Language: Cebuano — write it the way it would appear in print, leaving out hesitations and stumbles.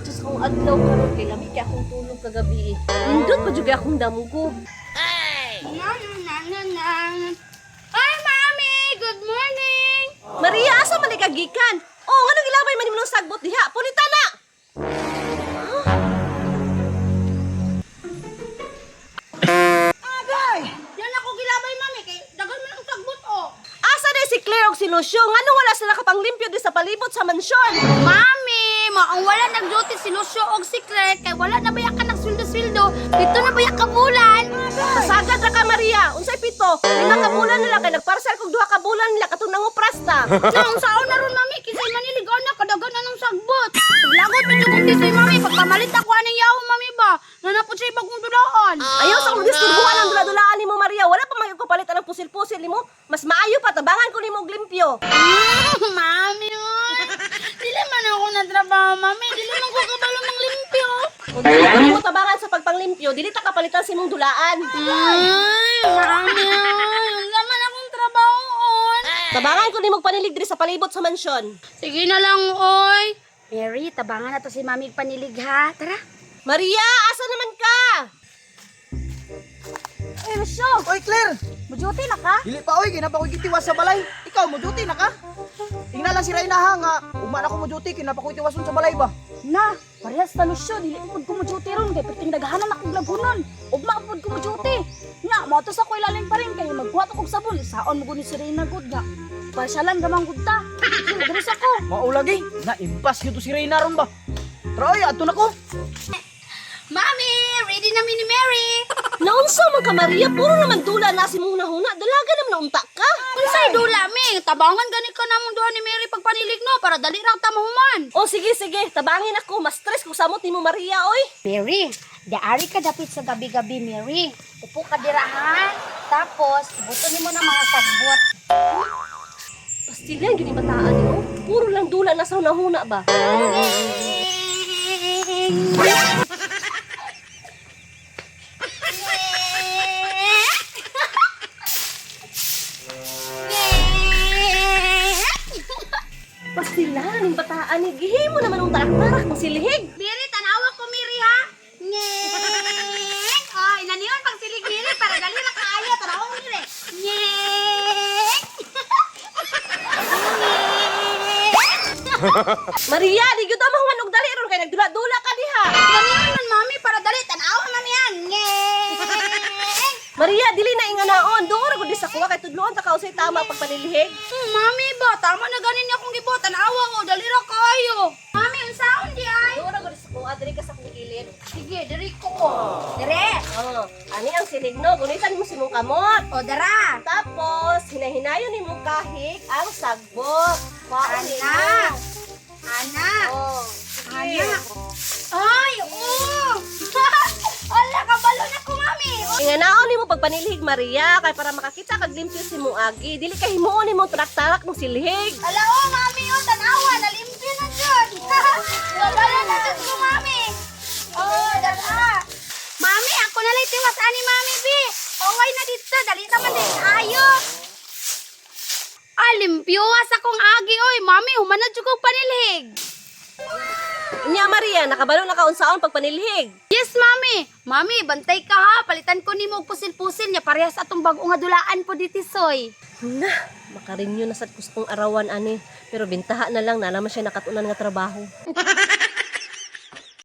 Diyos kong adlaw karon kay lami kay akong tulog kagabi. Eh. Nindot pa jud kay akong damgo. Na, na, na, na, na. Ay, Mami! Good morning! Maria, asa man ka gikan? Oh, nganong gilabay man nimo sagbot diha? Punita na. Yan ako gilabay, Mami. Kay daghan man ang sagbot, oh. Asa na si Claire og si Lucio? Nganong wala sila kapanglimpyo di sa palibot sa mansyon? Mami, maong wala nag-duty si Lucio og si Claire kay wala na baya ka nagsweldo-sweldo. Dito na baya ka bulan. Pasagad ra ka, Maria. Unsay pito? 5 ka bulan nila kay nagparsel kog 2 ka bulan nila katong nanguprasta. Nang saon na ron, Mami, kisay maniligaw na kadagan na ng sagbot. Paglagot medyo kung tisoy, Mami, pagpamalit ako aning yaw, Mami ba? Nanapot siya bagong dulaan. Ayaw sa kong disturbuhan ang dula-dulaan nimo, Maria. Wala pa man kapalit ang pusil-pusil nimo. Mas maayo pa tabangan ko nimo og limpyo. Mami, oy. Dili man ako natrabaho, Mami. Dili man ko kabalo ng limpyo. Kung dili mo tabangan sa pagpanglimpyo, dili ta kapalitan sa imong dulaan. Ay, Mami, oy. Unsa man akong trabaho, on. Tabangan ko nimo og panilig diri sa palibot sa mansyon. Sige na lang, oy. Mary, tabangan na to si Mami panilig, ha? Tara. Maria, asa naman ka? Ay, Lucio! Oy, Claire! Mujuti na ka? Dili pa oy, kinapa ko'y gitiwas sa balay. Ikaw, mo duty na ka? Ingna lang si Reyna ha nga, uma na ko mo duty, kinapa ko'y tiwason sa balay ba? Na, parehas ta Lucio, dili pud ko mo-duty ron kay perting daghanan akong lagunon. Ugma pud ko mo-duty. Nya, moto sa ko ilalim pa rin kay magkuha kog sabon, saon mo guni si Reyna gud nga. Parsalan gamang gud ta. Diri sa ko. Mao lagi, na impas gyud to si Reyna ron ba? Tara oy, adto na ko. Mami, ready na mi ni Mary. Naunsa man ka, Maria? Puro naman dula na si mong nahuna. Dalaga naman na unta ka. Unsay dula, mi? Tabangan gani ka namong duha ni Mary pagpanilig no para dali ra ta mahuman. Oh, sige, sige. Tabangin ako. Mas stress kung samot nimo, Maria, oy. Mary, daari ka dapit sa gabi-gabi, Mary. Upo ka dira ha. Tapos, ibuto nimo na mga sagbot. Pastilyan, yun yung bataan nimo. Puro lang dula na sa hunahuna ba? Pastilan, yung bataan ni Gihimo naman ang tarak-tarak ng silihig. Mary, tanawa ko, Mary, ha? Ngeng! Oh, inaniyon pag silig, Mary, para dali ra kaayo. Tanawa ko, Mary. Ngeng! Maria, di gyud ta mahuman og dali ron kay nagdula-dula ka diha. Inaniyon man, Mami, para dali. Tanawa, Mami, ha? Ngeng! Maria, dili na inganaon. Duol ra gud di sa kuha kay tudloon ta ka usay tama pagpanilihig. Mami ba, tama na ganin niya akong gibuhat. Tanawa ko, dali ra kaayo. Mami, unsaon di ay? Duol ra gud di sa kuha, diri ka sa kong kilid. Sige, diri ko. Oh. Dire. Oh, ani ang silig no, gunitan mo si mong kamot. O, dara. Tapos, hinahinayon nimo kahig ang sagbot. Kwaon nimo. Ana. Ana. Oh, sige. Ana. Ay, oo. Ala, kabalo na ko, Mami. Inganaon nimo pagpanilhig, Maria, kay para makakita kag limpyo si mong agi. Dili kay himuon nimo tarak-tarak ng silhig. Ala, oh, Mami, oh, tanawa. Nalimpyo na dyan. Kabalo na dyan ko, Mami. Oh, dara. Mami, ako na lang tiwas ani, Mami, bi. Okay na dito. Dali naman din. Ayo. Ah, limpyo sa kong agi, oy. Mami, humanad jud kong panilhig. Nya Maria, nakabalo na ka unsaon pagpanilhig. Yes, Mami. Mami, bantay ka ha. Palitan ko nimo og pusil-pusil niya parehas atong bag-o nga dulaan po diti soy. Na, makarinyo na sad kustong arawan ani. Pero bintaha na lang na naman siya nakatunan nga trabaho.